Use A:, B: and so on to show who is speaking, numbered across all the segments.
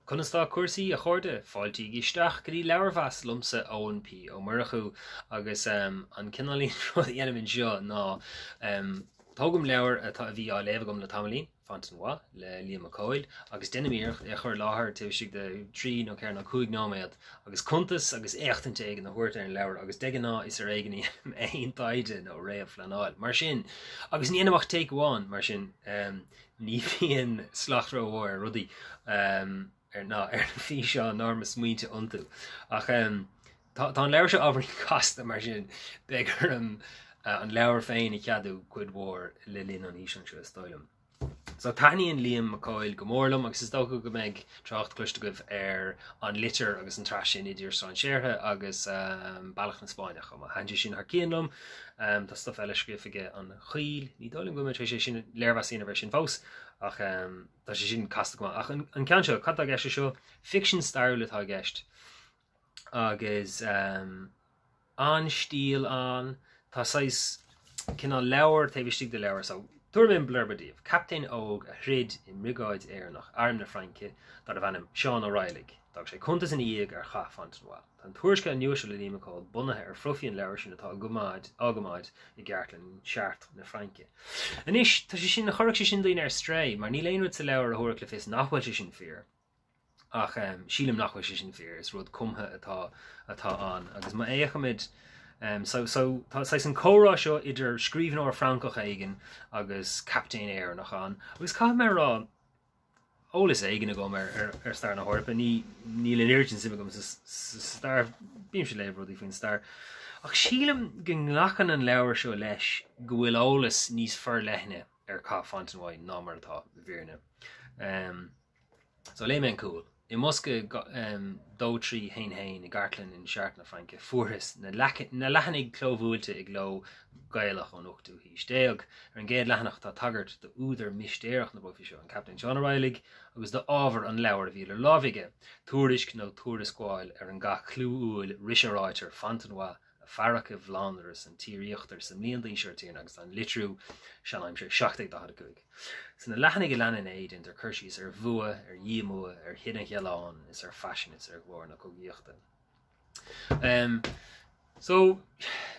A: Conas tá cúrsaí, a chairde? Fáiltígí isteach go dtí Leabharmheas liomsa, Eoin P. Ó Murchú, agus an cineáilín rud a dhéanaim anseo ná tógaim leabhar atá a bhí á léamh agam le tamaillín, Fontenoy le Liam Mac Cóil, agus déanaim iarracht é a chur i láthair taobh istigh de thrí nó ceithre nó cúig nóiméad agus cuntas agus éachtaint éigin a thabhairt ar an leabhar agus de ghnáth is ar éigean a dhéanaim aon taighde nó réamhphleanáil. Mar sin, agus ní dhéanaim ach take amháin, mar sin, Ní bhíonn slacht rómhór ar rudaí ar ná ar na físeáin ná ar mo smaointe iontu. Ach tá an leabhar seo ábhairín casta mar sin beidh orm an leabhar féin a cheadú cuid mhór le linn an fhíseáin seo is dóigh liom. So taitníonn Liam Mac Cóil go mór liom agus is dócha go mbeidh trácht cloiste agaibh ar An Litir agus an tsraith sin I dTír Strainséartha agus Bealach na Spáinneach chomh maith. Thaitin sé sin thar cionn liom. Tá stuff eile scríofa aige An Choill, ní dóigh liom go bhfuil mé tar éis é sin léirmheas a dhéanamh air sin fós ach tá sé sin casta go maith. Ach an ceann seo, cad tá i gceist leis seo? Ficsean stairiúil atá i gceist agus an-stíl ann. Tá saghas cineál leabhar taobh istigh de leabhar. So, tabharfaidh mé an blurba daoibh. Captaen óg a throid i mBriogáid Éireannach Arm na Fraince darbh ainm Seán Ó Raghallaigh. D'fhág sé cuntas ina dhiaidh ar Chath Fontenoy. Tá an t-úrscéal nua seo le Liam Mac Cóil bunaithe ar phrofaí an leabhair sin atá á gcoimeád i gCartlann Chartres na Fraince. Anois, tá sé sin, chuirfeadh sé sin daoine ar strae, mar níl aon rud sa leabhar a thabharfadh le fios nach bhfuil sé sin fíor. Ach sílim nach bhfuil sé sin fíor, is rud cumtha atá atá ann. Agus má fhéachaimid so so tá saghas an comhrá seo idir scríbhneoir Francach éigin agus captaen Éireannach ann. Agus caithfidh mé a rá, eolas éigin agam ar ar ar stair na hEorpa, ní níl an oiread sin suim agam sa sa stair, bímse ag léamh rudaí faoin stair. Ach sílim go nglacann an leabhar seo leis go bhfuil eolas níos forleithne ar Chath Fontenoy ná mar atá i bhfírinne. So léigh mé an cúl. I mbosca 2 3 1 1 i gcartlann in Chartres na Fraince fuarthas na leathanaigh clóbhuailte i gcló Gaelach ón ochtú haois déag. Ar an gcéad leathanach tá tagairt d'údar mistéireach na bprofaí seo, an Captaen Seán Ó Raghallaigh, agus d'ábhar an leabhair a bhí idir lámha aige, tuairisc nó tuarascáil ar an gcath clúmhúil ris a ráitear Fontenoy a fearadh i bhFlándaras, an Tír Íochtair, sa mbliain d'aois ár dTiarna agus tá an litriú seanaimseartha 1745. Sna leathanaigh a leanann é, déantar cur síos ar bhua, ar dhíomua, ar thine ghealáin is ar phaisean is ar ghlór na cogaíochta. Um, so,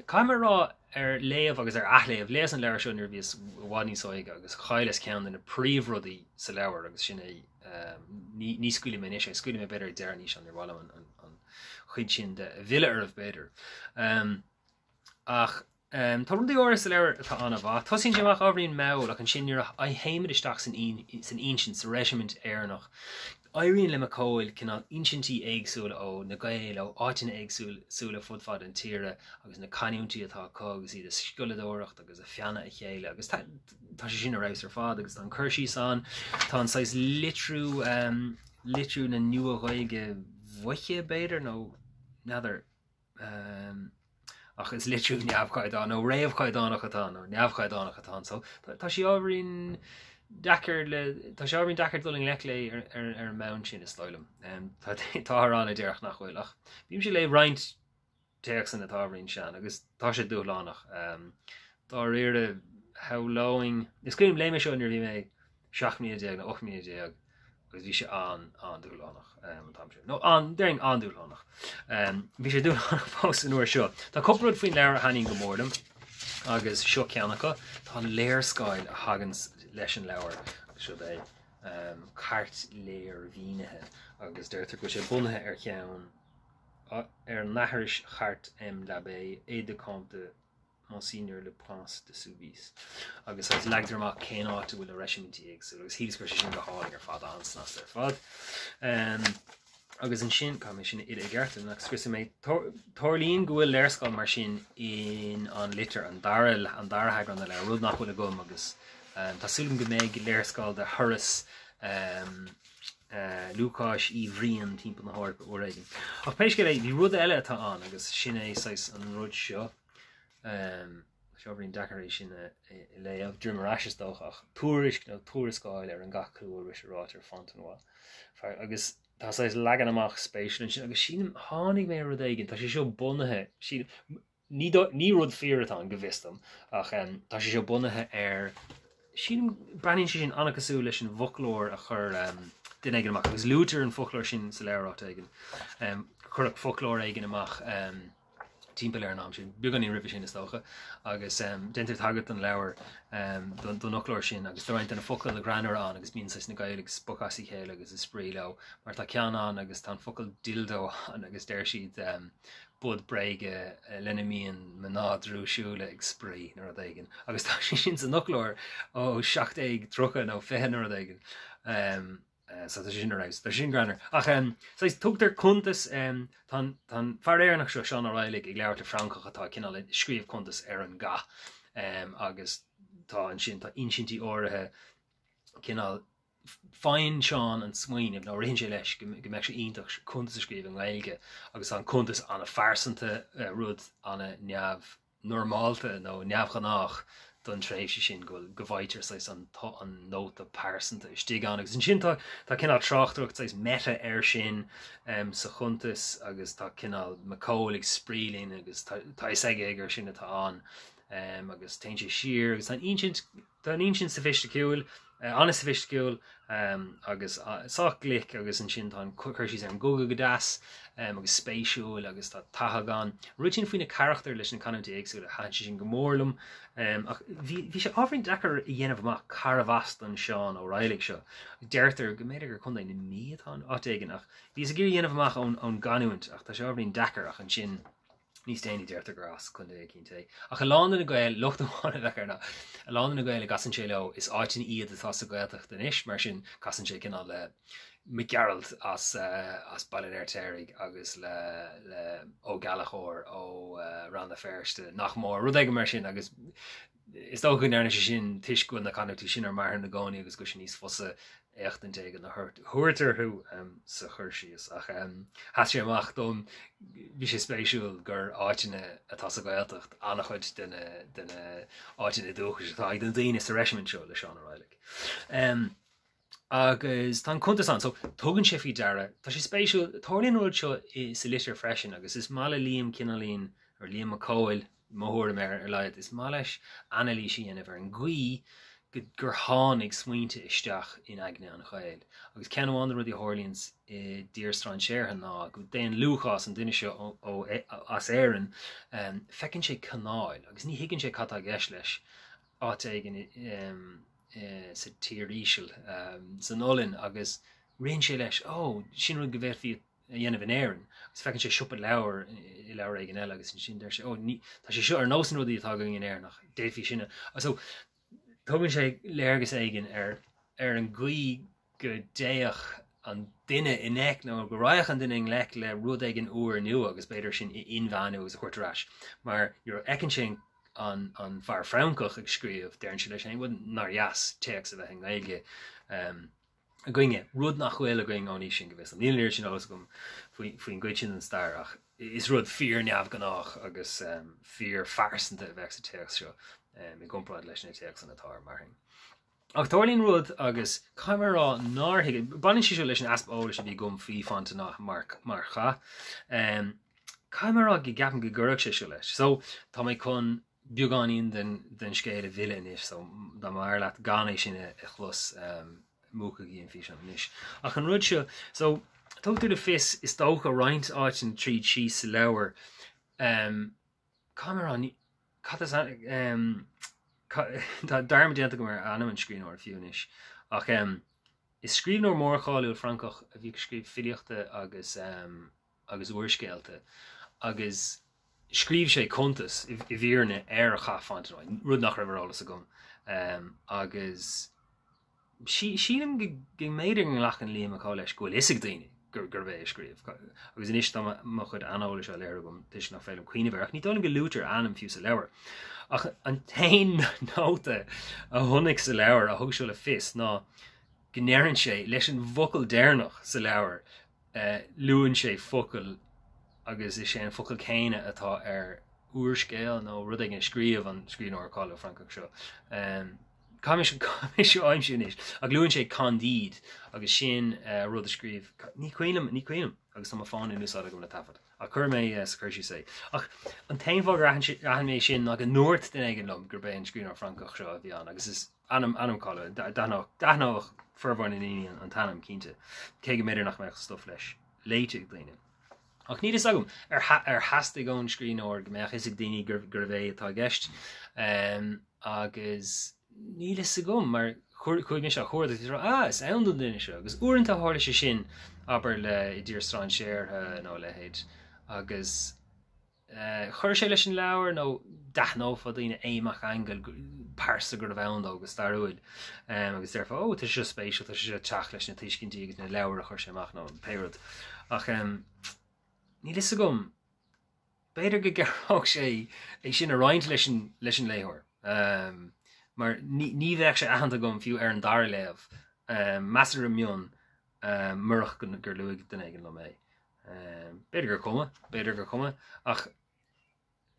A: caithfidh mé a rá ar léamh agus ar athléamh, léas an leabhar seo nuair a bhíos i bhfad níos óige agus chailleas ceann de na príomhrudaí sa leabhar agus sin é um, ní, ní scaoilfidh mé anois é, scaoilfidh mé b'fhéidir ag deireadh an fhíseáin ar mhaith liom an, an, an chuid sin de a mhilleadh oraibh b'fhéidir. Ach tá rudaí áirithe sa leabhar atá an-mhaith. Tosaíonn sé amach ábhairín mall ach ansin nuair a théimid isteach san insint, sa reisimint Éireannach, éiríonn le Mac Cóil cineál insintí éagsúla ó na Gaeil ó áiteanna éagsúla fud fad an tíre agus na canúintí atá acu agus iad ag sciolladóireacht agus ag feannadh a chéile agus tá sé sin ar fheabhas ar fad agus tá an cur síos ann, tá an saghas litriú litriú na Nua-Ghaeilge Mhoiche, b'fhéidir, nó n'fheadar, ach is litriú neamhchaighdeán nó réamhchaighdeánach atá ann, nó neamhchaighdeánach atá ann. So tá sé ábhairín deacair le tá sé ábhairín deacair dul i ngleic léi ar ar an mbonn sin is dóigh liom. Tá táthar ann a déarfadh nach bhfuil ach bímse ag léamh roinnt téacsanna atá ábhairín sean agus tá sé dúshlánach. Dáiríre, shamhlóinn, is cuimhin liom léigh mé seo nuair a bhí mé 17 mbliana nó 18 mbliana agus bhí sé an-an-dúshlánach an t-am sin. Nó an, déarfainn an-dúshlánach. Bhí sé dúshlánach fós an uair seo. Tá cúpla rud faoin leabhar a thaitníonn go mór liom agus seo ceann acu. Tá an léarscáil a thagann leis an leabhar agus seo é cairt léirmhínithe agus deirtear go bhfuil sé bunaithe ar cheann ar an aithris chairt M. Labbé, aide-de-camp de Monseigneur le Prince de Soubise. Agus saghas leagtar amach cén áit a bhfuil na reisimintí éagsúla agus shíleas go raibh sé sin go hálainn ar fad, an-snasta ar fad. Um, agus ansin, caithfidh mé sin a fhilleadh i gceart nach scriosfaidh mé. Tarlaíonn go bhfuil léarscáil mar sin in An Litir, an dara, an dara heagrán den leabhar, rud nach bhfuil agam agus um, tá súil agam go mbeidh léarscáil de thuras um, Lúcáis Uí Bhriain timpeall na hEorpa uair éigin. Ach pé scéal é, bhí rud eile atá ann agus sin é saghas an rud seo. Tá sé ábhairín deacair é sin a léamh, droim ar ais is dócha, ach tuairisc nó tuarascáil ar an gcath clúmhúil ris a ráitear Fontenoy. Agus tá saghas leagan amach spéisiúil ansin agus sílim, tháinig mé ar rud éigin, tá sé seo bunaithe, sílim, Ní ní rud fíor atá ann, go bhfios dom, ach tá sé seo bunaithe ar, sílim, breathnaíonn sé sin an-cosúil leis an bhfoclóir a chuir. duine éigin amach agus luaitear an foclóir sin sa leabhar áit éigin. Cuireadh foclóir éigin amach timpeall ar an am sin, beagáinín roimhe sin is dócha, agus déantar tagairt don leabhar, don fhoclóir sin agus tá roinnt de na focail ghreannmhara ann agus bíonn saghas na Gaeil ag spochadh as a chéile agus ag spraoi leo mar tá ceann ann agus tá an focal dildo ann agus deir siad bod bréige lena mbíonn mná drúisiúla ag spraoi nó rud éigin agus tá sé sin san fhoclóir ó 1730 nó 20 nó rud éigin. So tá sé sin ar fheabhas, tá sé sin greannmhar. Ach saghas tugtar cuntas, tá an fear Éireannach seo, Seán Ó Raghallaigh, ag labhairt le Francach atá cineál ag scríobh cuntas ar an gcath agus tá ansin, tá insintí áirithe cineál, faigheann Seán an smaoineamh nó ritheann sé leis go mbeadh sé iontach cuntas a scríobh i nGaeilge agus tá an cuntas an-phearsanta, rud an-neamh normálta nó neamhghnách don tréimhse sin go bhfuil, go bhfaightear saghas an, an nóta pearsanta istigh ann agus ansin tá, tá cineál tráchtaireacht saghas meta air sin sa chuntas agus tá cineál Mac Cóil ag spraoi linn agus tá, tá fhios aige gur sin atá ann agus téann sé siar agus tá an insint Tá an insint soifisticiúil, an-soifisticiúil agus sách glic agus ansin tá an cur síos ar an gcogadh go deas agus spéisiúil agus tá tathag ann. Rud sin faoi na carachtair leis na canúintí éagsúla, thaitin sé sin go mór liom ach bhí bhí sé ábhairín deacair a dhéanamh amach carbh as don Seán Ó Raghallaigh seo. Deirtear go mb'fhéidir gur Contae na Mí atá ann áit éigin ach bhíos ag iarraidh a dhéanamh amach ón ón gcanúint ach tá sé ábhairín deacair ach ansin Níos déanaí deirtear gur as contae eicínt é. Ach a lán de na Gaeil, locht amháin a bheadh air ná, a lán de na Gaeil a gcasann sé leo, is áiteanna iad atá sa Ghaeltacht anois, mar sin casann sé cineál le Mac Gearailt as as Baile an Fheirtéaraigh agus le le Ó Gallchóir ó Rann na Feirste, nach mór, rud éigin mar sin agus Is dócha go ndearna sé sin toisc go bhfuil na canúintí sin ar marthain i gcónaí agus go bhfuil sé níos fusa éachtaint éigin a thabhairt orthu sa chur síos. Ach sheas sé amach dom, bhí sé spéisiúil gur áiteanna atá sa Ghaeltacht an-chuid de na de na áiteanna dúchais atá ag na daoine sa reisimint seo le Seán Ó Raghallaigh. Agus tá an cuntas ann, so tugann sé faoi deara, tá sé spéisiúil, tarlaíonn an rud seo sa litir freisin agus is maith le Liam cineáilín, or Liam Mac Cóil, mo thuairim air ar a laghad, is maith leis anailís a dhéanamh ar an gcaoi go, gur tháinig smaointe isteach in aigne an Ghaeil. Agus ceann amháin de na rudaí a tharlaíonns i dTír Strainséartha ná go dtéann Lúcás, an duine seo ó, ó, as Éirinn, feiceann sé canáil agus ní thuigeann sé cad tá i gceist leis, áit éigin i, sa tír íseal san Ollainn agus ritheann sé leis, ó, sin rud go bhféadfaí a dhéanamh in Éirinn. Agus feiceann sé siopa leabhar i leabhar éigin eile agus ansin deir sé, ó, ní, tá sé seo ar nós na rudaí atá againn in Éirinn ach d'fhéadfaí sin a. So, tugann sé léargas éigin ar ar an gcaoi go dtéadh an duine i ngleic nó go raghadh an duine i ngleic le rud éigin úr nua agus b'fhéidir sin a inmheánú agus a thabhairt ar ais mar nuair a fheiceann sé an an fear Francach ag scríobh deireann sé leis féin bhuel nár dheas téacs a bheith i nGaeilge um, againne, rud nach bhfuil againn ón aois sin go bhfios dom. Níl an oiread sin eolas agam faoin gcuid sin den stair ach is rud fíor neamhghnách agus um, fíor phearsanta a bheadh sa téacs seo um, i gcomparáid leis na téacsanna atá ar marthain. Ach tarlaíonn rud agus caithfidh mé a rá nár thuig, baineann sé seo leis an easpa eolais a bhí agam faoi Fontenoy mar, mar chath. Um, caithfidh mé a rá go gceapaim go gcuirfeadh sé seo leis. So, tá mé chun beagáinín den, den scéal a mhilleadh anois, so dá mb'fhearr leat gan é sin a, a chlos, um, múchaigí an físeán anois. Ach an rud seo, so, tugtar le fios is dócha roinnt áiteanna tríd síos sa leabhar, um, Caithfidh mé a rá, ní, cad is, em, tá dearmad déanta agam ar ainm an scríbhneora fiú anois, ach em, is scríbhneoir mór cáiliúil Francach a bhíodh ag scríobh filíochta agus em, agus úrscéalta agus scríobh sé cuntas i bhfírinne ar Chath Fontenoy, rud nach raibh ar eolas agam, em, agus Sílim go mb'fhéidir go nglacann Liam Mac Cóil leis go bhfuil fhios ag daoine gurbh é a scríobh. Agus anois tá mo chuid aineolais á léiriú agam toisc nach féidir liom cuimhneamh air, ach ní dóigh liom go luaitear a ainm fiú sa leabhar. Ach an t-aon nóta a chonaic sa leabhar a thug seo le fios ná go ndeireann sé leis an bhfocal deireanach sa leabhar, luann sé focal agus is é an focal céanna atá ar úrscéal nó rud éigin a scríobh an scríbhneoir cáiliúil Francach seo. Caithfidh mé seo a aimsiú anois. Ach luann sé Candide agus sin rud a scríobh, ní cuimhin liom, ní cuimhin liom agus tá mo fón in úsáid agam le taifead. Ach cuirfidh mé sa chur síos é. Ach an t-aon fáth gur aithin mé sin ná go ndúirt duine éigin liom gurb é an scríbhneoir Francach seo a bhí ann agus is. Ainm, ainm cáiliúil. D'aithneodh formhór na ndaoine an t-ainm, cinnte, cé go mb'fhéidir nach mbeadh stuif leis léite ag daoine. Ach níl fhios agam ar ar theastaigh ón scríbhneoir go mbeadh a fhios ag daoine gurbh é atá i gceist. Agus níl fhios agam mar chuaigh mise á chuardach agus rá ah is ann don duine seo agus uaireanta tharla sé sin abair le i dtír strainséartha nó a leithéid agus chuir sé leis an leabhar nó d'aithneodh daoine Aodh Mac Aingil, pearsa gurbh ann dó go stairiúil agus déarfá ó tá sé seo spéisiúil, tá sé seo ag teacht leis na tuiscintí agus na leabhair a chuir sé amach nó pé rud. Ach níl fhios agam, b'fhéidir go gcabhródh sé é sin a roinnt leis an, leis an léitheoir. Mar ní, ní bheadh sé aitheanta agam fiú ar an dara léamh, measartha mion, murach gur luaigh duine éigin liom é. B'fhéidir gur cuma, b'fhéidir gur cuma, ach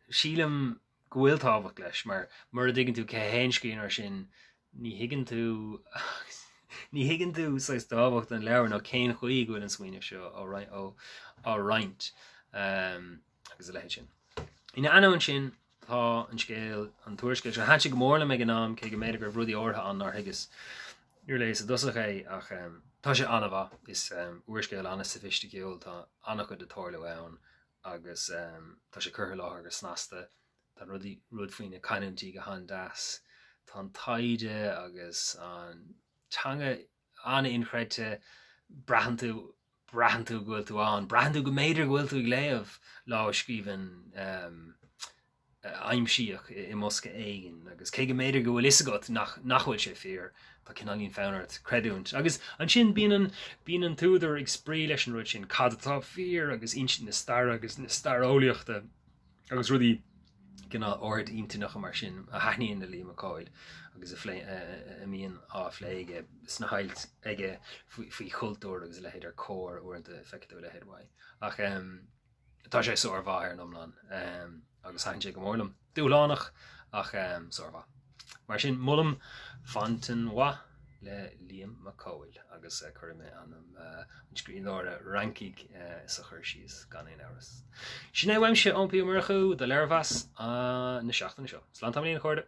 A: sílim go bhfuil tábhacht leis mar mura dtuigeann tú cé hé an scríbhneoir sin, ní thuigeann tú ní thuigeann tú saghas tábhacht an leabhair nó cén chaoi go bhfuil an smaoineamh seo á roinnt agus a leithéid sin. Ina ainneoin sin, tá an scéal, an t-úrscéal seo, thaitin sé go mór liom ag an am, cé go mb'fhéidir go raibh rudaí áirithe ann nár thuigeas nuair a léas i dtosach é, ach tá sé an-mhaith. Is úrscéal an-soifisticiúil, tá an-chuid ag tarlú ann agus tá sé curtha i láthair go snasta. Tá rudaí, rud faoi na canúintí go han-deas. Tá an taighde agus an teanga an-inchreidte, braitheann tú, braitheann tú go bhfuil tú ann, braitheann tú go mb'fhéidir go bhfuil tú ag léamh lámhscríbhinn a aimsíodh i mbosca éigin agus cé go mb'fhéidir go bhfuil fhios agat nach, nach bhfuil sé fíor, tá cineáilín fonn ort creidiúint. Agus ansin bíonn an, bíonn an t-údar ag spraoi leis an rud sin, cad atá fíor agus insint na staire agus na staireolaíochta. Agus rudaí cineál ard-intinneacha mar sin a thaitníonn le Liam Mac Cóil agus a phlé, a mbíonn á phlé aige sna hailt aige faoi chultúr agus a leithéid ar Comhar uaireanta feicfidh tú a leithéid uaidh. Ach tá sé sármhaith ar an iomlán agus thaitin sé go mór liom. Dúshlánach ach sármhaith. Mar sin, molaim Fontenoy le Liam Mac Cóil agus cuirfidh mé ainm an scríbhneora Fhrancaigh sa chur síos gan aon amhras. Sin é uaimse, Eoin P. Ó Murchú, do léirmheas na seachtaine seo. Slán tamaillín, a chairde.